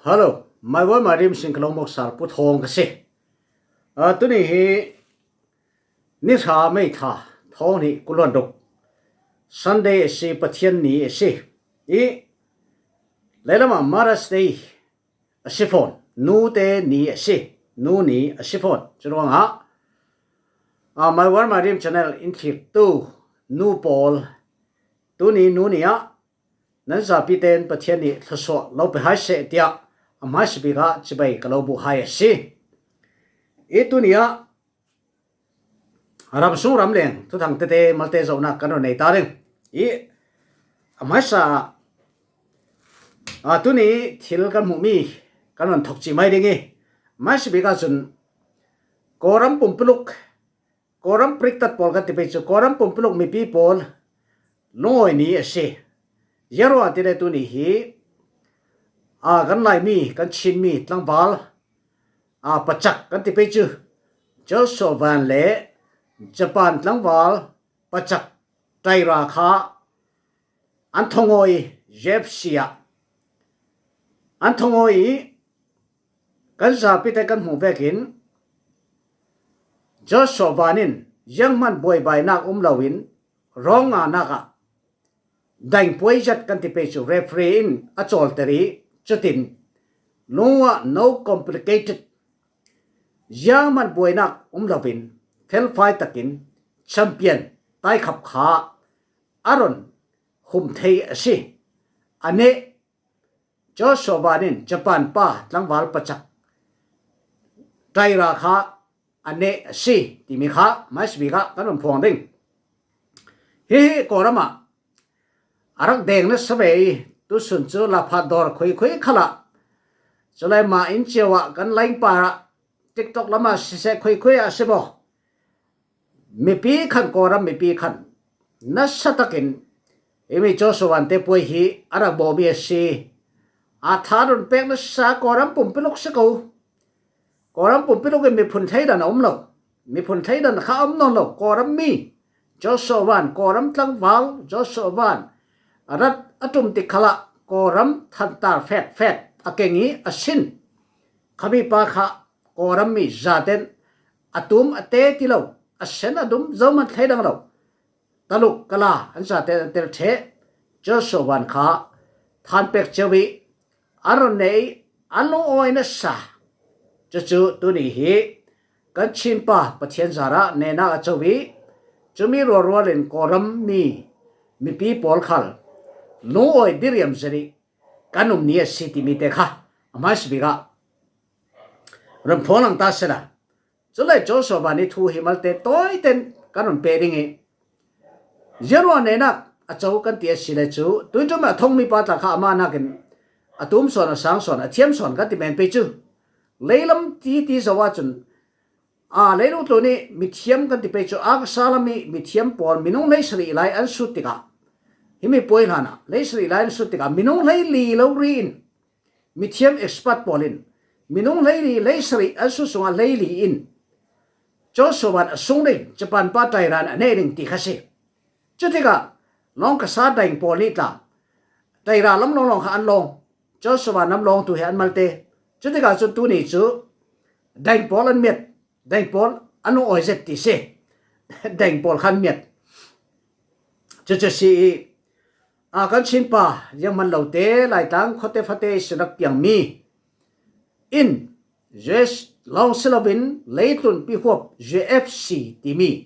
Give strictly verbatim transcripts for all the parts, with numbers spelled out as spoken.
Hello, My World My Dream sing ka lo mawk sal Pu Thawng ka si. A, tuni hi ni hra May tha, thawng ni kul hluan ruk, Sunday a si, Pathian ni a si. I leilamah Mother's Day a si fawn, nute ni a si, nu ni a si fawn. Cu ruangah, a, My World My Dream channel in thlirtu nu pawl, tuni nu ni ah nan zapi ten Pathian nih thluasuah lo pe hai seh tiah a hmaisa bik ah cibai ka lo buh hai a si. I tuni ah ramsung ramleng thuthang tete malte zohnak kan run nei ta ding. I a hmaisa ah, a, tuni thil kan hmuhmi kan run thok cih mai ding i, a hmaisa bik ah cun Kawlram pumpuluk, Kawlram priktat pawl kan ti pei cu Kawlram pumpuluk mipi pawl lungawi ni a si. Ziaruah ti le tuni hi, a, kan Laimi, kan Chinmi tlangval, a, pacak kan ti pei cu Joshua Van le Japan tlangval pacak Taira kha an thongawi, J F C ah an thongawi i, kan zapi te kan hmuh vekin Joshua Van in zianghman buaibainak um loin rawng nganak ah daingpuai zat kan ti pei cu referee in a cawlter i, cutin lungah no complicated, zianghman buainak um loin felfai takin champion taikhap kha a run hum thei a si. A neh, Joshua Van in Japan pa tlangval pacak Taira kha a neh a si timi kha hmaisa bik ah kan run phuang ding. Hihi Kawlram ah a rak deng nasa ve i, tusun cu laphat dawr khuikhui khalah, culai mah in cio ah kan lain par ah, TikTok lam ah siseh, khuikhui ah a si maw, mipi khan, Kawlram mipi khan nasa takin himi Joshua Van te puai hi a rak bawmi a si. A tha run pek nasa Kawlram pumpuluk si ko. Kawlram pumpuluk in miphun thleidan a um lo. Miphun thleidan kha a um nawn lo. Kawlram mi Joshua Van, Kawlram tlangval Joshua Van a rat a ṭum tik khalah Kawlram thantar fek fek a keng i a sin. Khami pa kha Kawlram mi zaten a tum a te ti lo, a sen a dum zohman thleidang lo. Taluk, Kala an zaten an tel ṭheh. Joshua Van kha than pek cio i a run neh i a lungawi nasa. Cucu tuni hi kan Chin pa Pathian zarah nehnak a co i, cumi rualrual in Kawlram mi mipi pawl khal lungawi diriam zet i kan um ni a si timi te kha a hmaisa bik ah run phuang lang ta sehla. Cule Joshua Van i thu hi malte tawiten kan run pe ding i, ziaruah nehnak a co kan ti a si le cu, tuiṭum a thongmi pa tla kha amah nakin a tum sawn, a sang sawn, a thiam sawn kan ti men pei cu, leilam ti ti zoh ahcun, aa, leilung tlun i mithiam kan ti pei cu, a ka sa lam i mithiam pawl minung hleisarih lai an sut tikah, himi puai hlan ah hleisarih lai an sut tikah, minung hleili lo ri in, mithiam expert pawl in minung hleili, hleisarih an sut sungah hleili in Joshua Van a sung ding, Japan pa Taira in a neh ding ti kha si. Cutikah lawng ka sa daing pawl nih tla Taira lam lawnglawng kha an lawng, Joshua Van lam lawngtu hi an malte. Cutikah cun tuni cu daing pawl an miat, daing pawl an lungawi zet ti si. Daing pawl kha an miat. Cucu si i, a, kan Chin pa zianghman lote, Laitlang khuate fate i sinak piangmi in, U S lawng si loin leitlun pihuap U F C timi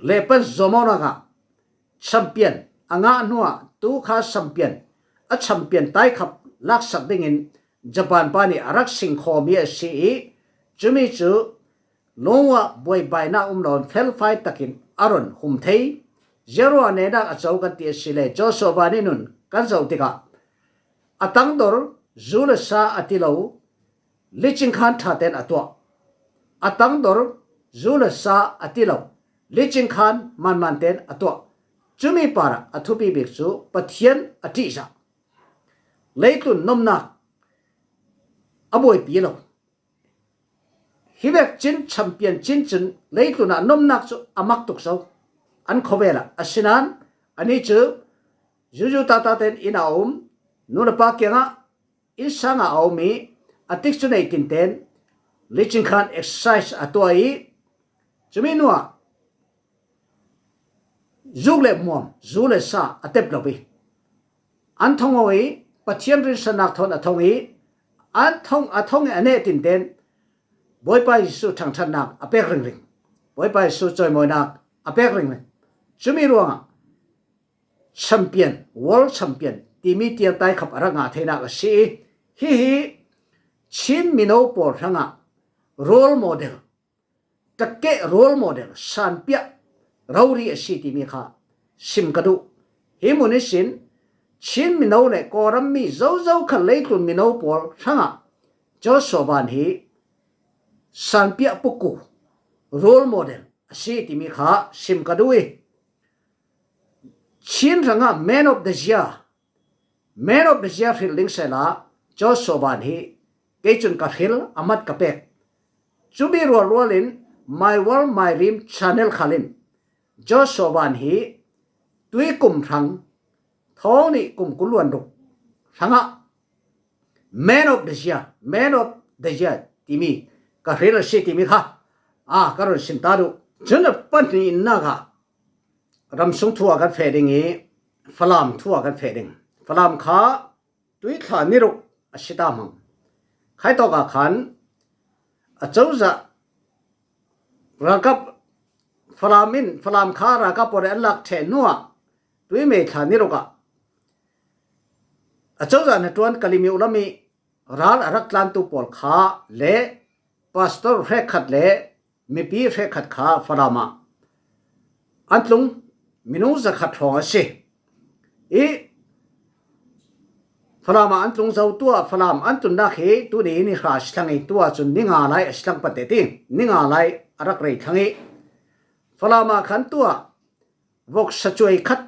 lepan zuamawknak ah champion a ngah hnuah tu kha champion, a champion taikhap laksak dingin Japan pa nih a rak singkhawmi a si i, cumi cu lungah buaibainak um loin felfai takin a run hum thei. Ziaruah nehnak a co kan ti a si le Joshua Van i nun kan zoh tikah a tangdor zu le sa a ti lo, licing khan ṭha ten a tuah. A tangdor zu le sa a ti lo, licing khan manman ten a tuah. Cumi parah a thupi bik cu Pathian a ṭihzah. Leitlun nomnak a buaipi lo. Hi vek cin champion cin cun leitlun ah nomnak cu a mak tuk zo. An khawvel ah a si nain anih cu zuzu tata ten inn ah a um, nu le pa kiangah innsanga a um i, a tik cu nei tinten licin khan exercise a tuah i, cumi nuah zuk le muam, zu le sa a tep lo i, an thong aw i, Pathian rinsannak thawn a thong i, an thong a thong i a neh tinten Bawipa Jesuh thangṭhatnak a pek ringring, Bawipa Jesuh cawimawinak a pek ringring. Cumi ruangah champion, world champion timi tiang taikhap a rak ngah theinak a si i, hihi Chin mino pawl hrangah role model, takeh role model, sanpiah rori a si timi kha sim ka duh. Hi mun ihsin Chin mino le Kawlram mi zozo khan leitlun mino pawl hrangah Joshua Van hi sanpiah puku, role model a si timi kha sim ka duh i, Chin hrangah man of the year, man of the year hril ding sehla Joshua Van hi kei cun ka hril, a mat ka pek. Cumi rualrual in My World My Dream channel khal in Joshua Van hi tuikum hrang thawng nih kum kul luan ruk hrangah man of the year, man of the year timi ka hril a si timi kha, a, ka run sim ta duh. Cun a pahnihnak ah ramsung thu ah kan feh ding i, Falam thu ah kan feh ding. Falam kha tuithla niruk a si ta hmang. Khaitawk ah khan a cozah ralkap, Falam in, Falam kha ralkap pawl an lak ṭheh hnuah tuimei thla niruk ah a cozah hnaṭuan Kalemyo lam i ral a rak tlantu pawl kha le pastor hrekkhat le mipi hrekkhat kha Falam ah an tlung, minung zakhat hrawng a si i, Falam ah an tlung zo. Tuah Falam an tlunnak hi tuni ni hra a si thlang i, tuah cun ni nga lai a si thlang pante ti, ni nga lai a rak rei thlang i, Falam ah khan tuah voksa cuai khat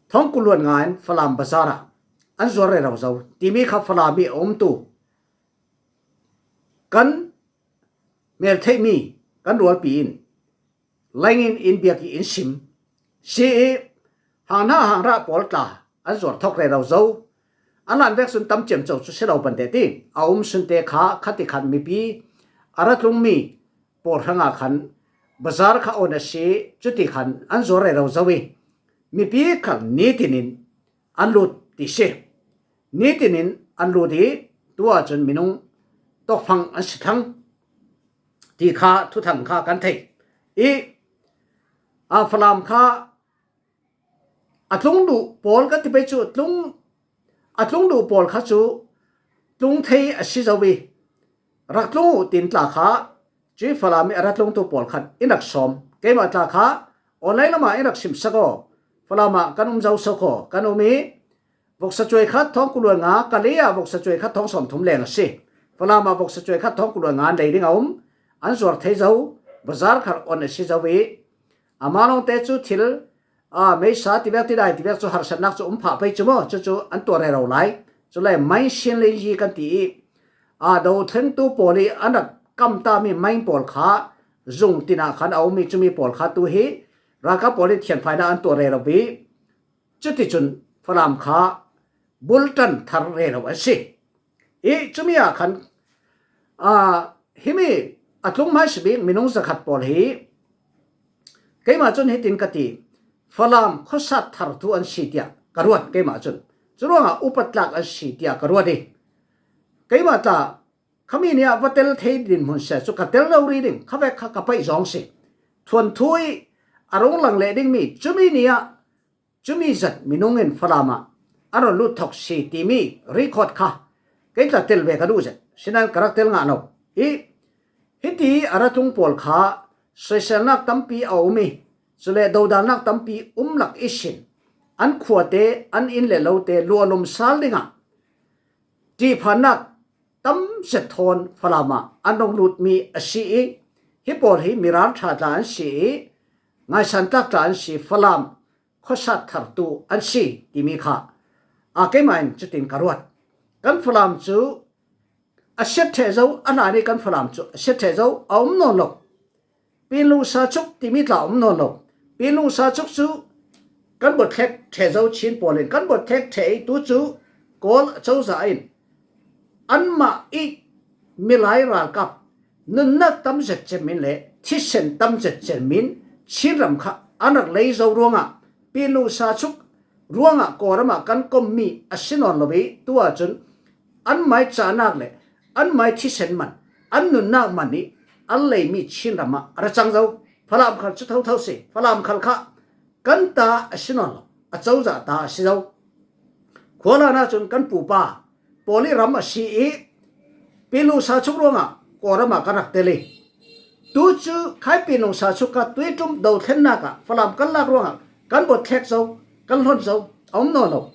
thawng kul luan nga in Falam bazar ah an zuar rero zo timi kha Falam i a umtu kan mel theihmi kan rualpi in laing in in biak i in sim si i, hang hna hang rah pawl tla an zuar thawk rero zo. An lan vek sun tam ciamco cu si lo pante ti, a um sunte kha khati khan mipi a ra tlungmi pawl hrangah khan bazar kha on a si, cuti khan an zuar rero zo i, mipi khal nitin in an lut ti si. Nitin in an lut i, tuah cun minung tawkfang an si thlang ti kha thuthang kha kan thei i, a Falam kha a tlung duh pawl kan ti pei cu, a tlung, a tlung duh pawl kha cu tlung thei a si zo i, rak tlung uh tin tla kha, cui Falam i a ra tlungtu pawl khan in rak sawm. Keimah tla kha online lamah in rak simsak aw, Falam ah kan um zo so khaw kan um i, voksa cuai khat thawng kul luan nga, Kalay ah voksa cuai khat thawng sawm thum leng a si. Falam ah voksa cuai khat thawng kul luan nga an lei ding a um. An zuar thei zo, bazar khal on a si zo i, a malawngte cu thil, aa, meisa tivek, tidai tivek cu harsatnak cu um phah pei cu maw, cucu an tuah rero lai. Cule main sinlinyi kan ti i, aa, do thlengtu pawl i an rak kamtami main pawl kha zung tinah khan a um i, cumi pawl kha tu hi ralkap pawl i thianfainak an tuah rero i, cuticun Falam kha bultan thar rero a si. I cumi ah khan, aa, himi a tlung hmaisa bik minung zakhat pawl hi keimah cun hitin ka ti, Falam khuasat thartu an si tiah ka ruat keimah cun. Curuangah upat tlak an si tiah ka ruat i, keimah tla khami ni ah va tel thei dinhmun si cu ka tel lo rih ding, khavek kha ka paih zong si. Thuanthu i a rung lang leh dingmi cumi ni ah cumi zat minung in Falam ah a rawn lut thawk si timi record kha kei tla tel ve ka duh zet, sinan ka rak tel ngah lo. I hiti a ra tlung pawl kha soiselnak tampi a um i, cule dodalnak tampi um lak ihsin an khuate, an inn le lote luahlum sal dingah ṭihphannak tam zet thawn Falam ah an rung lutmi a si i, hi pawl hi mirang ṭha tla an si i, ngaisan tlak tla an si, Falam khuasat thartu an si timi kha, a, keimah in cutin ka ruat. Kan Falam cu a siat ṭheh zo, a hlan i kan Falam cu a siat ṭheh zo, a um nawn lo. Pinlung Sachuk timi tla a um nawn lo. Pinlung Sachuk cu kan buatthlek ṭheh zo, Chin pawl in kan buatthlek ṭheh i, tu cu Kawl a cozah in anmah i milai ralkap nunnak tam zet cem in le thisen tam zet cem in Chinram kha an rak lei zo ruangah, Pinlusa chuk ruangah Kawlram ah kan kom mi a si nawn lo i, tu ah cun anmai cahnak le anmai thisen man, an nunnak man i an leimi Chinram ah a ra cang zo. Falam khal cu thotho si. Falam khal kha kan ta a si nawn lo, a cozah ta a si zo. Khualan ah cun kan pupa Pawlih ram a si i, Pinlusa chuk ruangah Kawlram ah kan rak tel i, tu cu khai Pinlusa chuk kha Tuiṭum dothlennak ah Falam kan lak ruangah kan bawt thlek zo, kan hlon zo, a um nawn lo.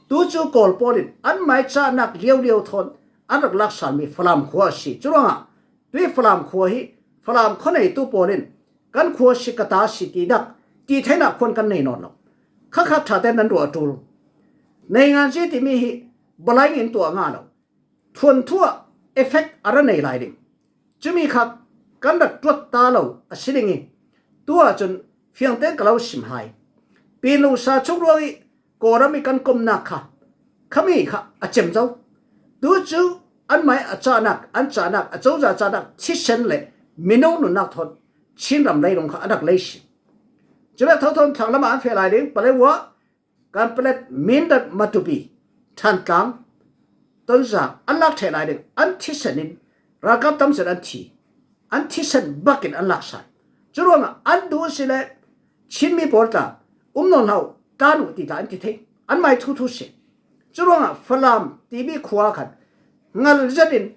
Tu cu Kawl pawl in anmai cahnak liaulio thawn an rak laksalmi Falam khua a si. Curuangah tui Falam khua hi Falam khuaneitu pawl in kan khua si, ka ta si tinak ti theinak khuan kan nei nawn lo. Khakhat ṭhate nan ruah a ṭul. Neinganzi timi hi balaing in tuah nga lo. Thuanthu ah effect a ra nei lai ding. Cumi kha kan rak ṭuat ta lo a si ding i, tu ah cun fiangte ka lo sim hai. Pinlusa chuk ruang i Kawlram i kan komnak kha, khami kha a cem zo. Tu cu anmai a cahnak, an cahnak, a cozah cahnak thisen le minung nunnak thawn Chinram leilung kha a rak lei si. Cuvek thotho in thlang lamah an feh lai ding. Paletwa, Kanpalet, Mindat, Matupi, Thantlang, Tonzang an lak ṭheh lai ding. An thisen in ralkap tam zet an thi. An thisen bak in an laksan. Curuangah an duh si le Chinmi pawl tla um nawn hlah, tlan uh ti tla an ti thei. Anmai thuthu si. Curuangah Falam timi khua khan ngal zet in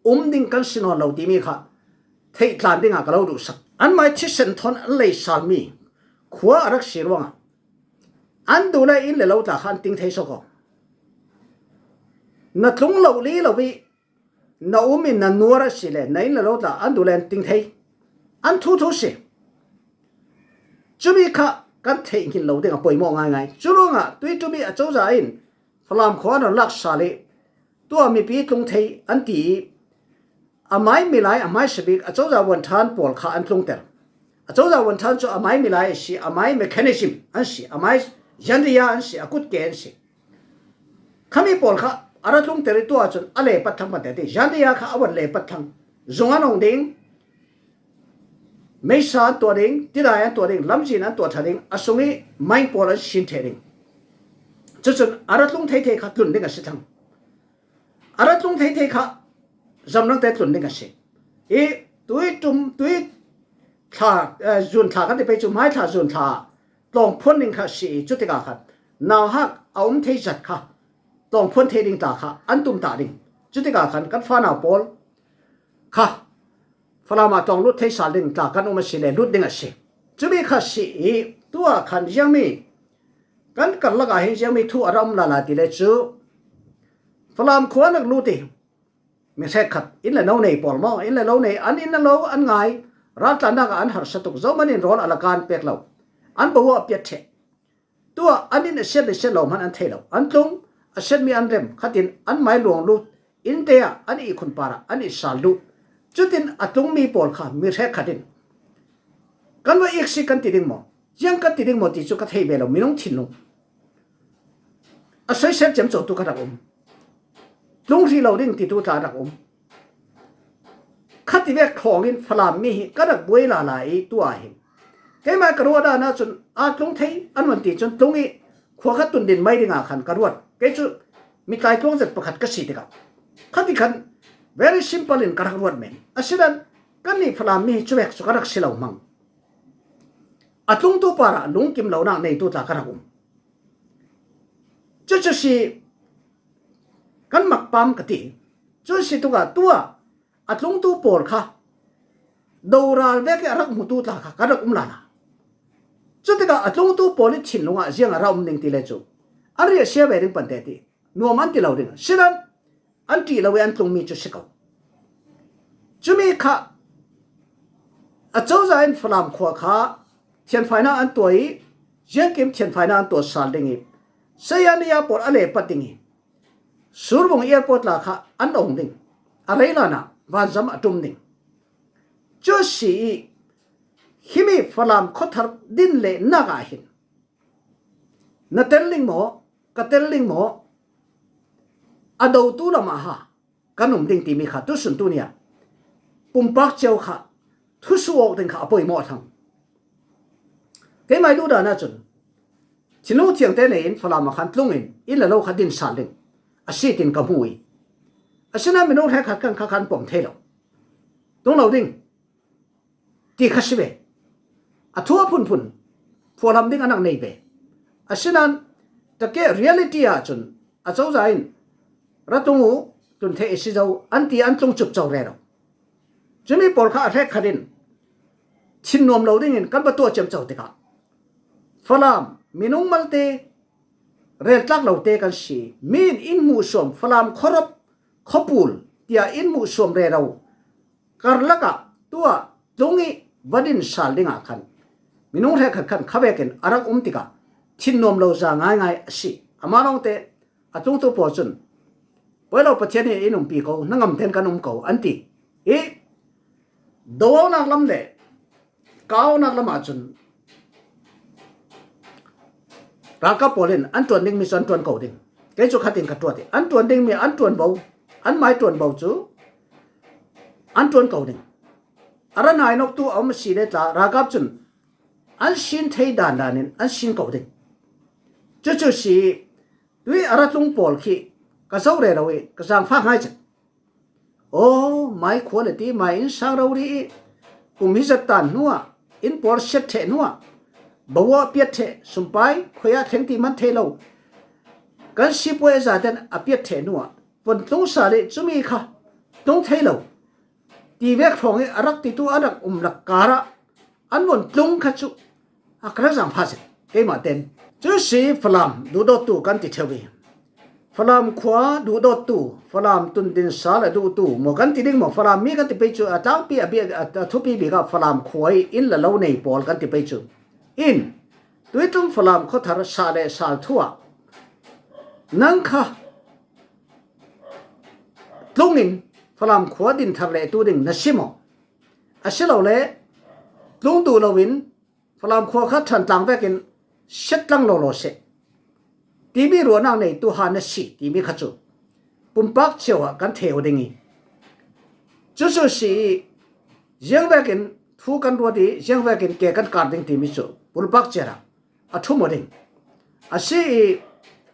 um ding kan si nawn lo timi kha theih tlan dingah ka lo duhsak. Anmai thisen thawn an lei salmi khua a rak si ruangah an duh le inn le lo tla kha an ting thei sawk aw. Na tlung lo li lo i na um in na nuar a si le na inn le lo tla an duh le an ting thei. An thuthu si. Cumi kha kan theih ngin lo ding a poimawh ngaingai. Curuangah Tuiṭum i a cozah in Falam khua an rak lak sal i, tua mipi tlung thei an ti i, amai milai, amai sabik, a cozah vuanṭhan pawl kha an tlungter. A cozah vuanṭhan cu amai milai a si, amai mechanism an si, amai yanria an si, a kutke an si. Khami pawl kha a ra tlungter i, tu ah cun a lepat thlang pante ti. Yanria kha a van lepat thlang. Zung an ong ding, meisa an tuah ding, tidai an tuah ding, lamzin an tuah ṭha ding, a sung i mine pawl an sin ṭheh ding. Cucun a ra tlung theithei kha tlun ding a si thlang. A ra tlung theithei kha zamrangte tlun ding a si. I Tuiṭum, tui thla, eh, zun thla kan ti pei cu, hmai thla zun thla tlawng phuan ding kha a si i, cutikah khan nauhak a um thei zat kha tlawng phuan thei ding tla kha an tum ta ding. Cutikah khan kan fanau pawl kha Falam ah tlawng lut thei sal ding tla kan um a si le lut ding a si. Cumi kha si i, tu ah khan ziangmi kan karlak ah hin ziangmi thu a ra um lala ti le cu, Falam khua nak lut i mi hrekkhat, inn le no nei pawl maw, inn le lo nei, an inn a lo an ngai, raltlannak ah an harsa tuk, zohman in rawl a la kan pek lo, an bawa a piat ṭheh. Tu ah an inn a siat le siat lo hman an thei lo. An tlung, a siatmi an rem, khatin an mai luang lut, innte ah an ihkhun parah an i sal duh. Cutin a tlungmi pawl kha mi hrekkhat in kan va ik si kan ti ding maw, ziang kan ti ding maw ti cu ka thei ve lo, minung thinlung. A soisel ciamco tu ka rak um. Tlung hrih lo ding ti tu tla rak um. Khati vek thawng in Falam mi hi ka rak buai lala i, tu ah hin keimah ka ruat dan ah cun aa tlung thei an van ti cun tlung i khua kha tundin mai dingah khan ka ruat. Kei cu mi tlaitluang zet pakhat ka si tikah khati khan very simple in ka rak ruat men. Asinan kannih Falam mi hi cuvek cu ka rak si lo hmang. A tlungtu parah lungkim lonak neitu tla ka rak um. Cucu si kan makpam ka ti. Cu si tukah tu ah a tlungtu pawl kha doral vek i a rak hmutu tla kha ka rak um lala. Cutikah a tlungtu pawl i thinlung ah ziang a ra um ning ti le cu an riahsia ve ding pante ti nuam an ti lo ding. Sinan an ṭih lo i an tlungmi cu si ko. Cumi kha a cozah in Falam khua kha thianfainak an tuah i, ziangkim thianfainak an tuah sal ding i, saya ni a pawl a lepat ding i, Surbung airport tla kha an ong ding, a reilan ah vanzam a ṭum ding. Cu si i, himi Falam khuathar din le nak ah hin na tel ding maw, ka tel ding maw, a dotu lamah ha kan um ding timi kha tusun tunia pumpak cio kha thusuh awk ding kha a poimawh thlang. Keimah i duhdan ahcun thinlung thiangte nei in Falam ah khan tlungin inn le lo kha din sal ding a si tin ka hmu i, asinain minung hrekkhat khan kha khan pom thei lo, tlung lo ding ti kha si ve. A thu a phunphun phuahlam ding a nak nei ve. Asinain tawkah reality ahcun a cozah in ra tlung u, tlun theih a si zo an ti, an tlung cupco rero. Cumi pawl kha a hrekkhat in thin nuam lo dingin kan va tuah ciamco tikah Falam minung malte, reltlak lote kan si. Mi in in hmuhsuam, Falam khuarop, khuapul tiah in hmuhsuam rero karlakah tuah tlung i va din sal dingah khan minung hrekkhat khan khavekin a rak um tikah thin nuam lo za ngaingai a si. Amah lawngte a tlungtu pawl cun poi lo, Pathian in in umpi ko, na ngamten kan um ko an ti i, do awknak lam le ka awknak lamah cun ralkap pawl in an ṭuan dingmi cu an ṭuan ko ding. Kei cu khatin ka ṭuat i, an ṭuan dingmi an ṭuan bo, an mai ṭuan bo cu an ṭuan ko ding. A ra nainawktu a um a si le tla, ralkap cun an sin thei dandan in an sin ko ding. Cucu si i, tui a ra tlung pawl khi ka zoh rero i ka zaangfah hngai cang. Aw, mai khua le ti, mai innsang rori i kum hi zat tan hnuah, inn pawl siat ṭheh hnuah, bawa a piat ṭheh, sumpai khuiah thleng ti man thei lo, kan sipuai a zaten a piat ṭheh hnuah von tlung sal i cumi kha tlung thei lo ti vek hrawng i a rak titu a rak um lak karah an von tlung kha cu a ka rak zaangfah zet keimah ten. Cu si Falam duhdawttu kan ti ṭheu i, Falam khua duhdawttu, Falam tundin sal a duhtu maw kan ti ding maw, Falam mi kan ti pei cu a tlangpi a bia, a, a thupi bik ah Falam khua i inn le lo nei pawl kan ti pei cu in tuitlum Falam khuathar sah le sal thu ah nang kha tlungin Falam khua din thar lehtu ding na si maw? Asilole tlung duh loin Falam khua kha ṭhantlang vekin siatlang lawlaw seh timi ruahnak neitu ha na si timi kha cu pumpak cio ah kan thei aw ding i, cucu si i, ziang vekin thu kan ruat i ziang vekin ke kan kar ding timi cu pumpak cio ah a ṭhum aw ding a si i,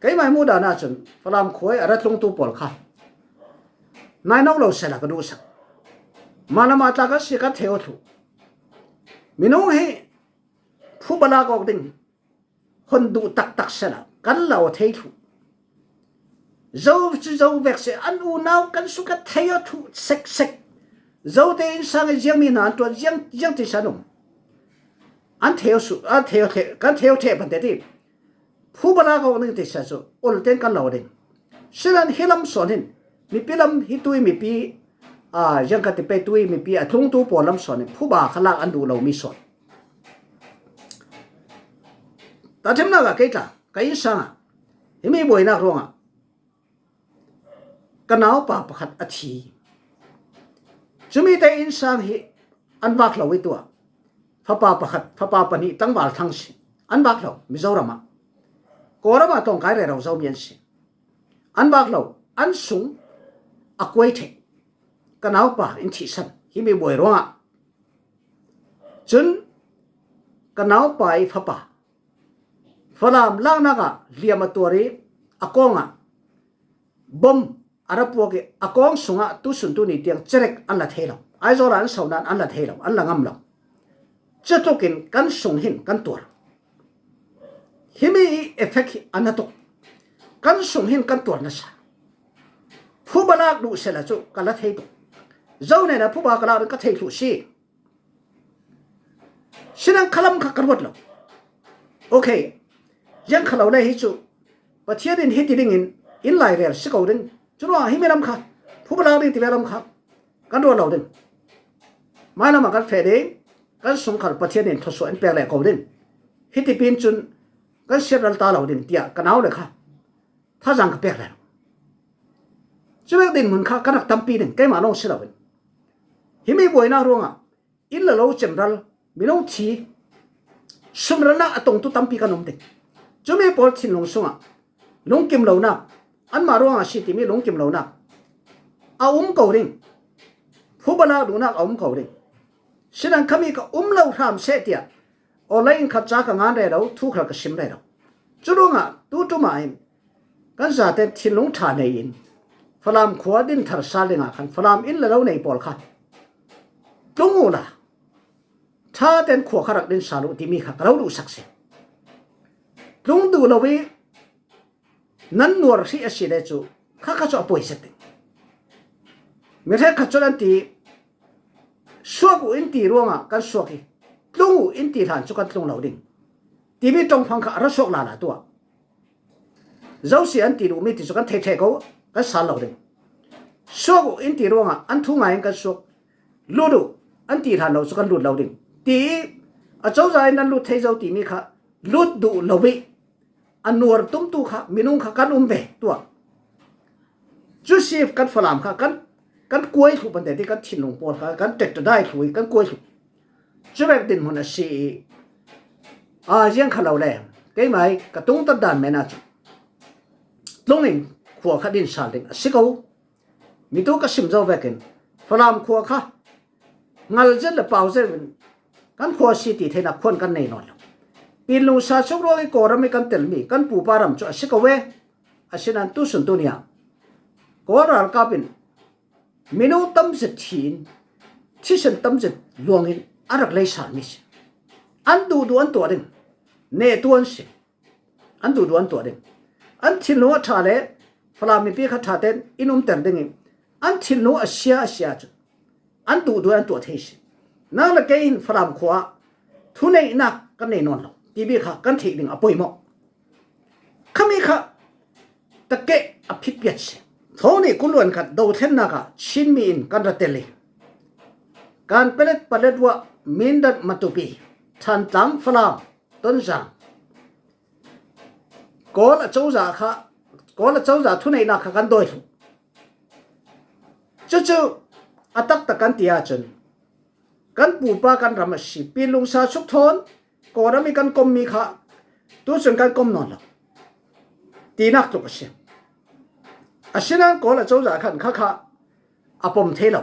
keimah i hmuhdan ahcun Falam khua i a ra tlungtu pawl kha nainawk lo sehla ka duhsak. Mah lamah tla kan si kan thei aw thluh. Minung hi phuba lak awk ding hun duh taktak sehla kan lo thei thluh. Zo cu zo vek seh, an unau kan sung kan thei aw thluh seksek. Zote innsang i ziangmi hna an ṭuan, ziang, ziang ti san um. An thei aw su, an thei aw theh, kan thei aw theh ban te ti. Phuba lak awk ding ti sa cu ol ten kan lo ding. Sinan hi lam sawn hin mipi lam hi tui mipi, aa, ziang ka ti pei tui mipi a tlungtu pawl lam sawn hin phuba kha lak an duh lomi sawn. Tahṭhimnak ah kei tla, ka innsang ah himi buainak ruangah ka naupa pakhat a thi. Cumi te innsang hi an vak lo i tuah. Fapa pakhat, fapa pahnih tlangval thlang si. An vak lo, Mizoram ah. Kawlram ah tlawngkai rero zomi an si. An vak lo, an sung a kuai ṭheh. Ka naupa in thihsan, himi buai ruangah. Cun ka naupa i fapa Falam laknak ah hliam a tuar i a kawng ah bom a ra puak i a kawng sungah tusun tuni tiang cerek an la thei lo. Aizawl ah an so nain an la thei lo, an la ngam lo. Cutluk in kan sung hin kan tuar. Himi i effect hi a na tuk. Kan sung hin kan tuar nasa. Phuba lak duh sehla cu ka la thei tuk. Zo hnenah phuba ka lak ding ka thei thluh si. Sinan khalam kha ka ruat lo. Okay. Ziang kha lo le hi cu Pathian in hiti dingin in lairel si ko ding. Curuangah himi lam kha phuba lak ding ti ve lam kha kan ruat lo ding. Mailam ah kan feh ding, kan sung khal Pathian in thluasuah in pek leh ko ding. Hiti pin cun kan siat ral ta lo ding tiah ka nau le kha thazaang ka pek rero. Cuvek dinhmun kha kan rak tampi ding, keimah lawng si loin. Himi buainak ruangah inn le lo cemral, minung thi, sumralnak a tongtu tampi kan um ding. Cumi pawl thinlung sungah lungkim lonak, anmah ruangah si timi lungkim lonak a um ko ding. Phuba lak duhnak a um ko ding. Sinan khami ka um lo hram seh tiah online khat ca ka ngan rero, thu khal ka sim rero. Cu ruangah tu ṭum ah in kan zate thinlung ṭha nei in Falam khua din thar sal dingah khan Falam inn le lo nei pawl kha tlung uhla ṭha ten khua kha rak din sal uh timi kha ka lo duhsak si. Tlung duh lo ih nan nuar hrih a si le cu kha kha cu a poi zet ding. Mi hrekkhat cun an ti, suak uh in ti ruangah kan suak ih tlung uh in ti hlan cu kan tlung lo ding timi ṭongfang kha a ra suak lala tuah. Zosia an ti duhmi ti cu kan theih ṭheh ko, kan sal lo ding. Suak uh in ti ruangah an thu ngai in kan suak, lut uh an ti hlan lo cu kan lut lo ding. Ti ih acozah in nan lut thei zo timi kha lut duh lo ih a nuar tumtu kha minung kha kan um ve tuah. Cu si kan Falam kha kan, kan kuai thluh pante ti kan thinlung pawl kha kan ṭekṭadai thluh ih kan kuai thluh. Cuvek dinhmun a si ih, aa, ziang kha lo le keimah ih ka tungtat dan men ah cun tlung in khua kha din sal ding a si ko. Mi tu ka sim zo vekin Falam khua kha hngal zet le pau zet in kan khua si ti theinak khuan kan nei nawn lo. Pinlung sa suk ruang ih Kawlram ih kan telmi kan pupa ram cu a si ko ve. Asinan tusun tuni ah Kawl ralkap in minung tam zet thi in thisen tam zet luang in a rak lei salmi si. An duhduh an tuah ding, nehtu an si. An duhduh an tuah ding. An thinlung a ṭha le Falam mipi kha ṭha tein in umter ding ih an thinlung a sia a sia cun an duhduh an tuah thei si. Nang le kei hin Falam khua ah thuneihnak kan nei nawn lo timi kha kan theih ding a poimawh. Khami kha takeh a phitpiat si. Thawng nih kul luan khat dothlennak ah Chinmi in kan ra tel ih Kanpetlet, Paletwa, Mindat, Matupi, Thantlang, Falam, Tonzang, Kawl acozah kha, Kawl acozah thuneihnak kha kan dawi thluh. Cucu a taktak kan ti ahcun kan pupa kan ram a si Pinlung sa suk thawn Kawlram ih kan kommi kha tucun kan kom nawn lo tinak tluk a si. Asinan Kawl acozah khan kha kha a pom thei lo.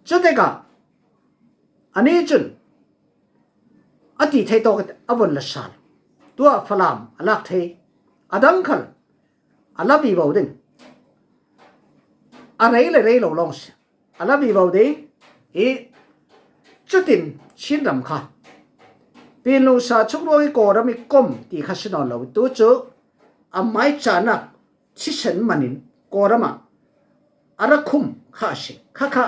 Cutikah anih cun a ti thei tawk a von la sal. Tuah Falam a lak thei, a dang khal a la vivo ding. A rei le rei lo lawng si. A la vivo ding ih cutin Chinram kha Pinlung sa suk ruang ih Kawlram ih kom ti kha si nawn lo. Tu cu a maicahnak thisen man in Kawlram ah a ra khum kha a si. Kha kha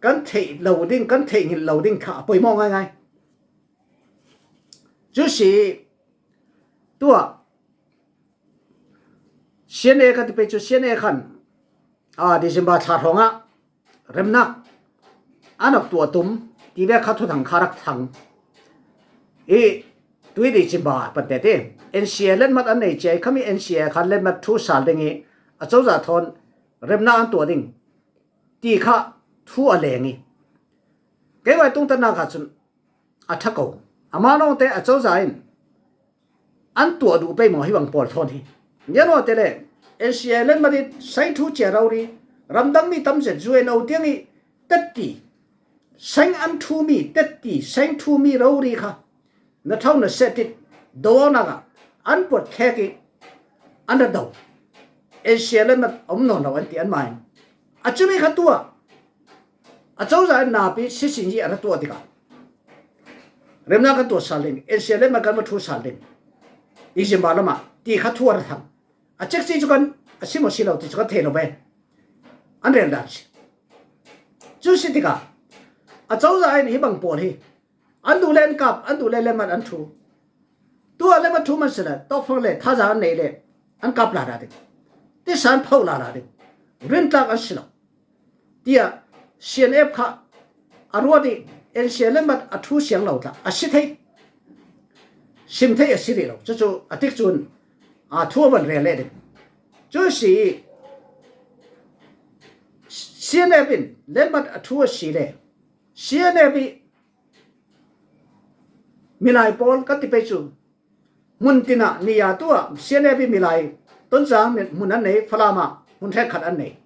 kan theih lo ding, kan theih ngilh lo ding kha a poimawh ngaingai. Cu si tuah C N A kan ti pei cu C N A khan, aa, December thla hrawngah remnak an rak tuah tum ti vek kha thuthang kha rak thang. Ih tui December pante ti N C A letmat an nei cia ih khami N C A khan letmat thu sal ding ih acozah thawn remnak an tuah ding ti kha thu a leng ih keimah tungtatnak ah cun a ṭha ko. Amah lawngte acozah in an tuah duh pei maw hi bang pawl thawn hi? Nia naw te le N C A letmat ih saing thu cia rori, ramdangmi tam zet U N O tiang ih tetti, saing an thumi tetti, saing thumi rori kha na thau na set ih do awknak ah an puat thlek ih an ra do. N C A letmat a um nawn lo an ti anmah in. A cumi kha tuah acozah in napi sisin hi a ra tuah tikah remnak kan tuah sal ding, N C A letmat kan va thu sal ding, December lamah ti kha thu a ra thang. A cekci cu kan a si maw si lo ti cu kan thei lo ve. An rel dan si. Cu si tikah acozah in hi bang pawl hi an duh le an kap, an duh le letmat an thu. Tuah letmat thu man si le tawkfang le thazaang an neih le an kap lala ding, tisa an phoh lala ding, rintlak an si lo tiah C N F kha a ruat ih N C A letmat a thu siang lo tla a si thei, sim thei a si rih lo. Cucu a tikcun aa, thu a van rel leh ding. Cu si ih C N F in letmat a thu a si le C N F ih milai pawl kan ti pei cu hmun tinah ni-a tuah C N F ih milai Tonzang hmun an nei, Falam ah hmun hrekkhat an nei.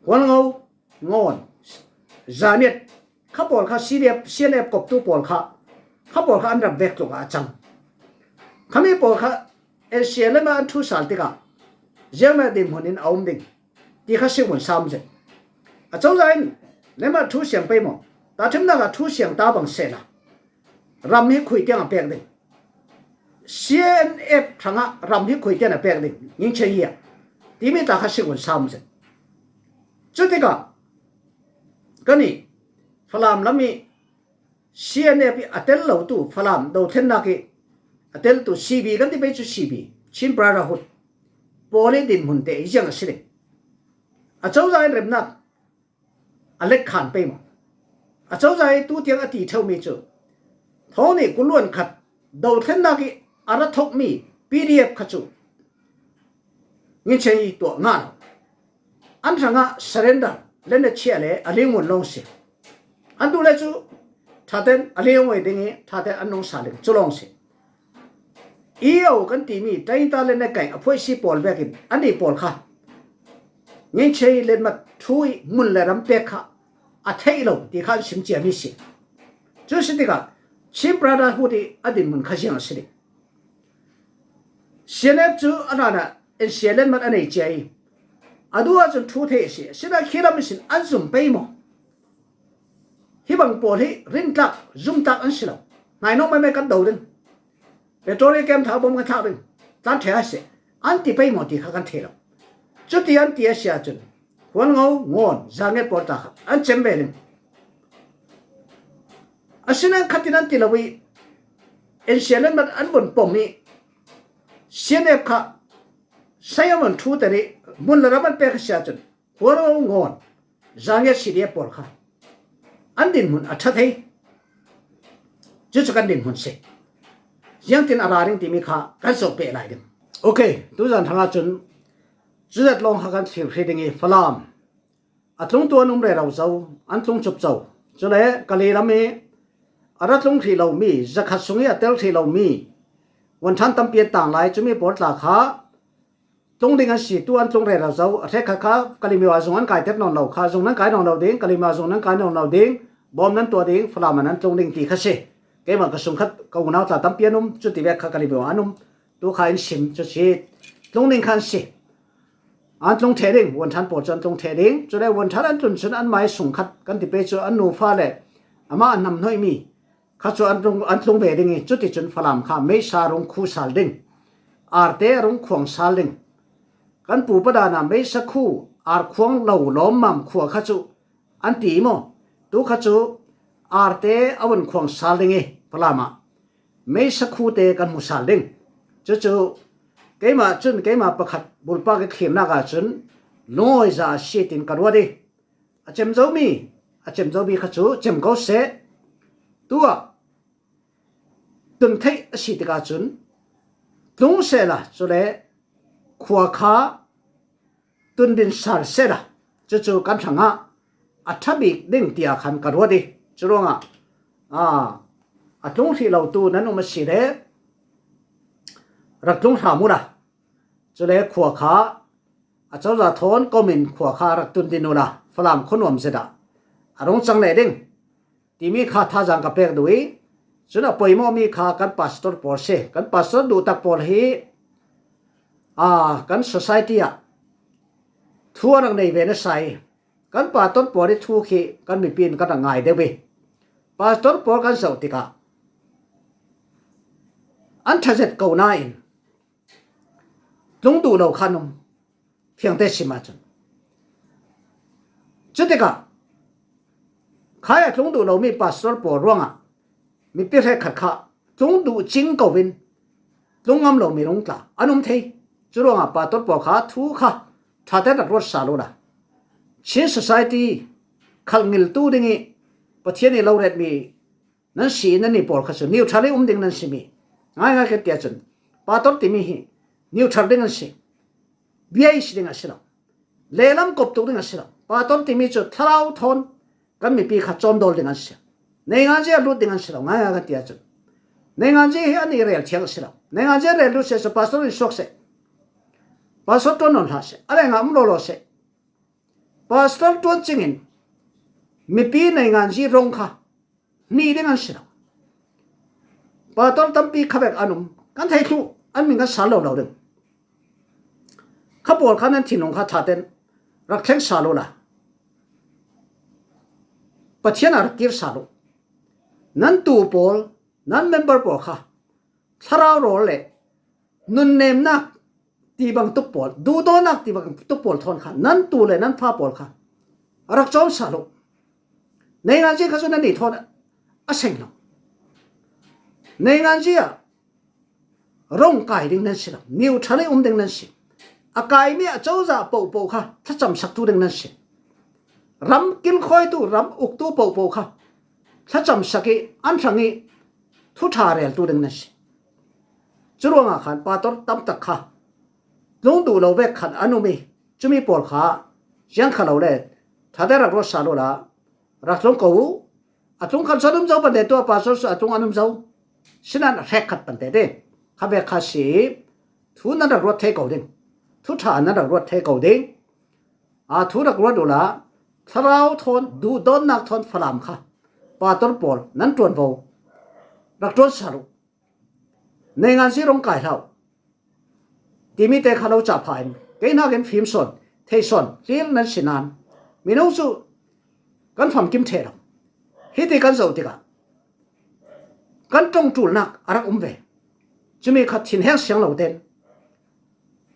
Hualngo, Ngawn, Zaniat, kha pawl kha C D F, C N F koptu pawl kha, kha pawl kha an ram vek tluk ah a cang. Khami pawl kha N C A lam ah an thu sal tikah ziangmah dinhmun in a um ding ti kha si ngun sam zet. A cozah in lemah thu siang pei maw? Tahṭhimnak ah thu siang ta bang sehla ram hi khui tiang a pek ding? C N F hrangah ram hi khui tiang a pek ding? Ngingchhe hi ah timi ta kha si ngun sam zet. Cutikah kan i Falam lam i C N F i a tel lotu Falam dothlennak i a teltu C B kan ti pei cu C B, Chin Brotherhood pawl i dinhmun te i ziang a si ding? A cozah in remnak a letkhan pei maw? A cozah i tu tiang a ti ṭheumi cu thawng nih kuluan khat dothlennak i a ra thokmi P D F kha cu ngingchhe i tuah ngah lo. An hrangah surrender le na chiah le a lingun lawng si. An duh le cu ṭhaten a lingun ding i ṭhaten an nung sa ling cu lawng si. E O kan timi tainta le na kaih a phuaisi pawl vekin annih pawl kha ngingchhe i letmat thu i mun le ram pek kha a theih lo ti kha an sim ciami si. Cu si tikah Chin Brotherhood i a dinhmun kha ziang a si ding? C N F cu a hlanah N C A letmat a nei cia i a duh ahcun thu theih a si. Asinain khi lam ihsin an zum pei maw? Hi bang pawl hi rintlak zumtlak an si lo. Hnainawk maimai kan do ding, petrol i kem thau bom kan thlak ding, tlan ṭheh a si, an ti pei maw ti kha kan thei lo. Cuti an ti a si ahcun Hualngo, Ngawn, Zanget pawl ta kha an cem ve ding. Asinain khatin an ti lo i N C A letmat an vun pom i C N F kha sai an vun ṭhuter i mun le ram an pek a si ahcun Hualngo, Ngawn, Zanget C D F pawl kha an dinhmun a ṭha thei. Cucu kan dinhmun si. Ziangtin a ra ding timi kha kan zoh peh lai ding. Okay, tuzan hrangah cun cuzat lawng kha kan thlir hrih ding i Falam a tlungtu an um rero zo, an tlung cupco. Cule Kali lam i a ra tlung hrih lomi, zakhat sung i a tel hrih lomi vuanṭhan tampi an tang lai, cumi pawl tla kha tlung ding an si, tu an tlung rero zo. A hrekkhat kha Kalimyo ah zung an kaiter nawn lo kha, zung nan kai nawn lo ding, Kalimyo ah zung nan kai nawn lo ding, bawm nan tuah ding, Falam ah nan tlung ding ti kha si. Keimah ka sungkhat ka unau tla tampi an um, cuti vek kha Kalimyo ah an um. Tu kha in sim cu si, tlung ding kha an si. An tlung ṭheh ding, vuanṭhan pawl cu an tlung ṭheh ding. Cule vuanṭhan an tlun cun an mai sungkhat kan ti pei cu an nufa le amah a hnamhnoihmi kha cu an tlung, an tlung ve ding i, cuticun Falam kha meisa rung khu sal ding, arte a rung khuang sal ding. Kan pu padan ah meisa khu ar khuang lo lawmmam khua kha cu an ti maw? Tu kha cu arte a vun khuang sal ding i Falam ah meisa khu te kan hmu sal ding. Cucu keimah cun keimah pakhat bulpak i thlirnak ah cun lungawi za a si tin ka ruat i, a cem zomi, a cem zomi kha cu cem ko seh. Tu ah tun theih a si tikah cun tlung sehla, cule khua kha tundin sal sehla, cucu kan hrangah a ṭha bik ding tiah khan ka ruat i, cu ruangah, aa, a tlung hrih lotu nan um a si le rak tlung hram uhla, cule khua kha a cozah thawn kom in khua kha rak tundin uhla, Falam khuanuam zet ah a rung cang leh ding timi kha thazaang ka pek duh i, cun a poimawhmi kha kan pastor pawl si. Kan pastor duhtak pawl hi, aa, kan society ah thu a rak nei ve nasa i, kan pastor pawl i thu khi kan mipi in kan rak ngai deuh i, pastor pawl kan zoh tikah an ṭha zet ko nain tlung duh lo kha an um, fiangte sim ahcun. Cutikah khai a tlung duh lomi pastor pawl ruangah mipi hrekkhat kha tlung duh cing ko in tlung ngam lomi rung tla an um thei. Cu ruangah pastor pawl kha thu kha ṭhaten rak ruat sal uhla, Chin society khalh ngiltu ding i Pathian i lo retmi nan si i nannih pawl kha cu neutral i um ding nan simi. Ngaingai kan ti ahcun pastor timi hi neutral ding an si. Bias ding a si lo. Lehlam kop tuk ding a si lo. Pastor timi cu thlarau thawn kan mipi kha cawmdawl ding an si. Neinganzi a lut ding an si lo. Ngaingai kan ti ahcun neinganzi hi an i rel thiang a si lo. Neinganzi a rel lut seh cu pastor in suak seh. Pastor Tuan Nawn Hlah seh, a lengah um lawlaw seh, Pastor Tuan Cingin mipi Neinganzi rong kha hni ding an si lo. Pastor tampi kha vek an um, kan thei thluh, an min kan sal lo lo ding. Kha pawl kha nan thinlung kha thaten rak thleng sal uh la, Pathian a rak kir sal uh. Nan tuu pawl, nan member pawl kha thlarau rawl le nunnemnak ti bang tuk pawl, duhdawtnak ti bang tuk pawl thawn kha nan tuu le nan fa pawl kha rak cawm sal uh. Neinganzi kha cu nan nih thawn a seng lo. Neinganzi ah rong kai ding nan si lo, neutral i um ding nan si. A kaimi a cozah pohpoh kha thlacamsaktu ding nan si. Ram kilkhawitu, ram uktu pohpoh kha thlacamsak i an hrang i thuṭha reltu ding nan si. Curuangah khan pastor tamtak kha tlung duh lo vek khan an um i, cumi pawl kha ziang kha lo le, thate rak ruat sal uh la, rak tlung ko uh. A tlung khan cu an um zo pante, tu a pastor cu a tlung an um zo. Sinan a hrek khat pante te kha vek kha si. Thu nan rak ruat thei ko ding, thuṭha nan rak ruat thei ko ding. A thu rak ruat uh la, thlarau thawn, duhdawtnak thawn Falam kha pastor pawl nan ṭuanvo, rak ṭuan sal uh. Neinganzi rong kai hlah uh timi te kha lo cah pha in, kei hnakin fim sawn, thei sawn, hlir nan si nan, minung cu kan famkim ṭheh lo. Hiti kan zoh tikah kan ṭongṭulnak a rak um ve. Cumi kha thinheng siang lo ten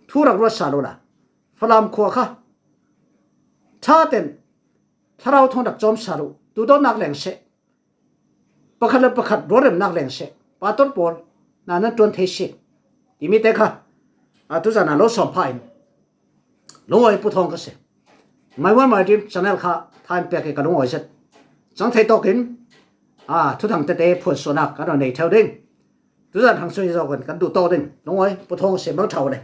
thu rak ruat sal uh la, Falam khua kha ṭha ten thlarau thawn rak cawm sal uh, duhdawtnak leng seh, pakhat le pakhat rualremnak leng seh, pastor pawl, na nan ṭuan thei si timi te kha, a, tuzan a lo sawm pha in lungawi puthawng ka si. My One My Dream channel kha thain pek i ka lungawi zet. Cang thei tawkin, a, thuthang tete phuansuahnak kan rawn nei theu ding. Tuzan hang sung hi zawkin kan duh tawk ding. Lungawi puthawng ka si, mang ṭha uh le.